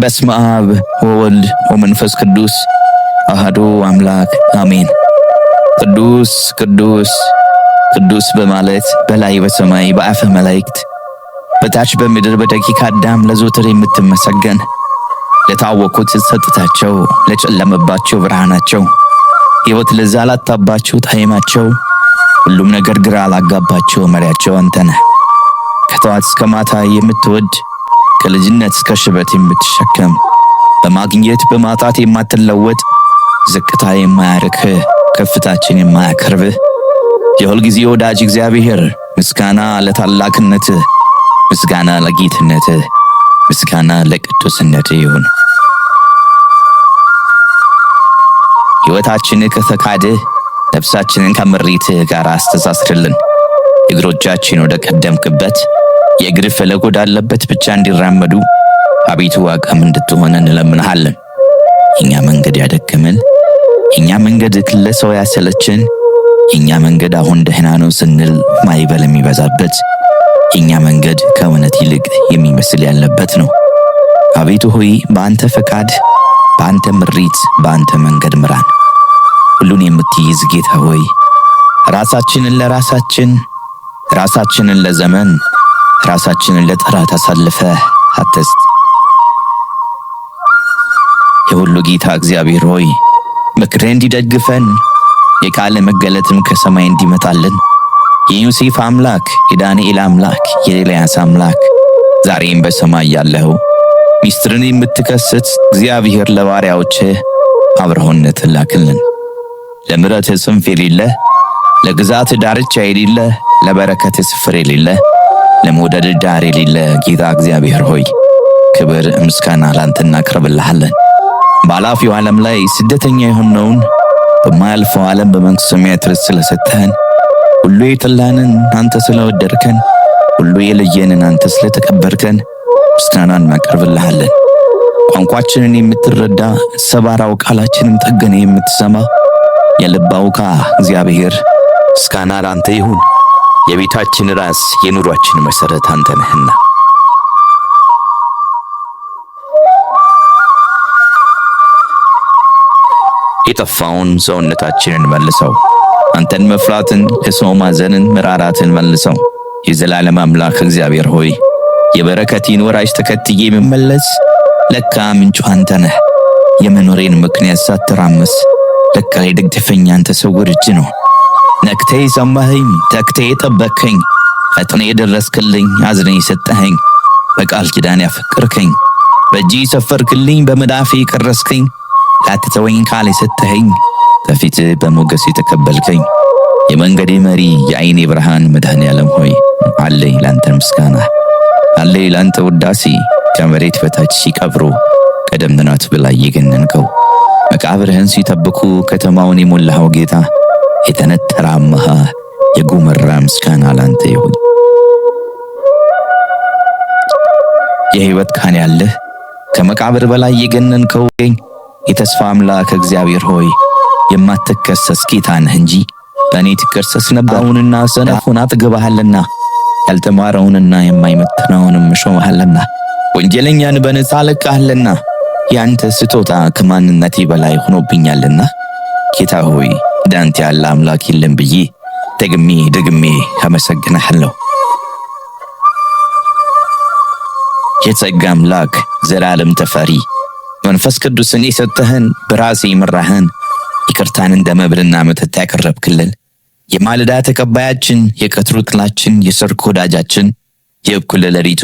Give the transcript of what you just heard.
በስመ አብ ወወልድ ወመንፈስ ቅዱስ አሐዱ አምላክ አሜን። ቅዱስ ቅዱስ ቅዱስ በማለት በላይ በሰማይ በአፈ መላእክት በታች በምድር በደቂቀ አዳም ለዘወትር የምትመሰገን ለታወኩት ጸጥታቸው፣ ለጨለመባቸው ብርሃናቸው፣ ሕይወት ለዛ ላጣባቸው ጣዕማቸው፣ ሁሉም ነገር ግራ ላጋባቸው መሪያቸው አንተ ነህ። ከጠዋት እስከ ማታ የምትወድ ከልጅነት እስከ ሽበት የምትሸከም በማግኘት በማጣት የማትለወጥ ዝቅታ የማያርክህ ከፍታችን የማያከርብህ የሁልጊዜ ወዳጅ እግዚአብሔር ምስጋና ለታላቅነትህ፣ ምስጋና ለጌትነትህ፣ ምስጋና ለቅዱስነትህ ይሁን። ሕይወታችን ከፈቃድህ ነፍሳችንን ከምሪትህ ጋር አስተሳስርልን። እግሮቻችን ወደ ቀደምክበት የእግር ፈለግ ወዳለበት ብቻ እንዲራመዱ አቤቱ አቅም እንድትሆነ እንለምንሃለን። የእኛ መንገድ ያደከመን፣ የእኛ መንገድ ለሰው ያሰለችን፣ የእኛ መንገድ አሁን ደህና ነው ስንል ማይበል የሚበዛበት፣ የእኛ መንገድ ከእውነት ይልቅ የሚመስል ያለበት ነው። አቤቱ ሆይ በአንተ ፈቃድ፣ በአንተ ምሪት፣ በአንተ መንገድ ምራን። ሁሉን የምትይዝ ጌታ ሆይ ራሳችንን ለራሳችን፣ ራሳችንን ለዘመን፣ ራሳችንን ለጠላት አሳልፈህ አትስጥ። የሁሉ ጌታ እግዚአብሔር ሆይ ምክርህ እንዲደግፈን የቃል መገለጥም ከሰማይ እንዲመጣልን የዮሴፍ አምላክ የዳንኤል አምላክ የኤልያስ አምላክ ዛሬም በሰማይ ያለኸው ሚስጥርን የምትከስት እግዚአብሔር ለባሪያዎችህ አብርሆነትን ላክልን። ለምሕረትህ ጽንፍ የሌለ፣ ለግዛት ዳርቻ የሌለ፣ ለበረከትህ ስፍር የሌለ፣ ለመውደድ ዳር የሌለ ጌታ እግዚአብሔር ሆይ ክብር ምስጋና ላንተ እናቀርብልሃለን። በኃላፊው ዓለም ላይ ስደተኛ የሆነውን በማያልፈው ዓለም በመንግሥተ ሰማያት ርስት ስለሰጠህን፣ ሁሉ የጠላንን አንተ ስለወደድከን፣ ሁሉ የለየንን አንተ ስለተቀበርከን ምስጋና እናቀርብልሃለን። ቋንቋችንን የምትረዳ ሰባራው ቃላችንን ጠገን የምትሰማ የልብ አውካ እግዚአብሔር ምስጋና ላንተ ይሁን። የቤታችን ራስ የኑሯችን መሰረት አንተ ነህና። የጠፋውን ሰውነታችንን መልሰው፣ አንተን መፍራትን ለሰው ማዘንን መራራትን መልሰው። የዘላለም አምላክ እግዚአብሔር ሆይ የበረከቴን ወራጅ ተከትዬ የምመለስ ለካ ምንጩ አንተ ነህ። የመኖሬን ምክንያት ሳትራመስ ለካ የደገፈኝ አንተ ስውር እጅ ነው። ነክቴ የሰማኸኝ፣ ተክቴ የጠበቅኸኝ፣ ፈጥነ የደረስክልኝ፣ አዝነ የሰጠኸኝ፣ በቃል ኪዳን ያፈቅርከኝ፣ በእጅ የሰፈርክልኝ፣ በመዳፌ የቀረስከኝ፣ ላትተወኝ ቃል የሰጠኸኝ፣ ከፊትህ በሞገስ የተቀበልከኝ የመንገዴ መሪ የዓይኔ ብርሃን መድኃኔዓለም ሆይ አለኝ ላንተ ምስጋና፣ አለኝ ላንተ ውዳሴ። ከመሬት በታች ሲቀብሩ ከደመናት በላይ የገነንከው መቃብርህን ሲጠብቁ ከተማውን የሞላኸው ጌታ የተነጠረ አምሃ የጎመራ ምስጋና ላንተ ይሁን። የሕይወት ካን ያለህ ከመቃብር በላይ የገነንከው የተስፋ አምላክ እግዚአብሔር ሆይ የማትከሰስ ጌታ ነህ እንጂ በእኔ ትከሰስ ነበር። አሁንና ሰነፉን አጥግበሃልና ያልተማረውንና የማይመጥነውንም ሾመሃልና ወንጀለኛን በነፃ ለቀሃልና ያንተ ስጦታ ከማንነቴ በላይ ሆኖብኛልና ጌታ ሆይ እንዳንተ ያለ አምላክ የለም ብዬ ደግሜ ደግሜ አመሰግንሃለሁ። የጸጋ አምላክ ዘላለም ተፈሪ መንፈስ ቅዱስን የሰጠህን በራሴ የመራህን ይቅርታን እንደ መብልና መጠጥ ያቀረብክልን የማለዳ ተቀባያችን የቀትሩ ጥላችን የሰርክ ወዳጃችን የእኩለ ሌሊቱ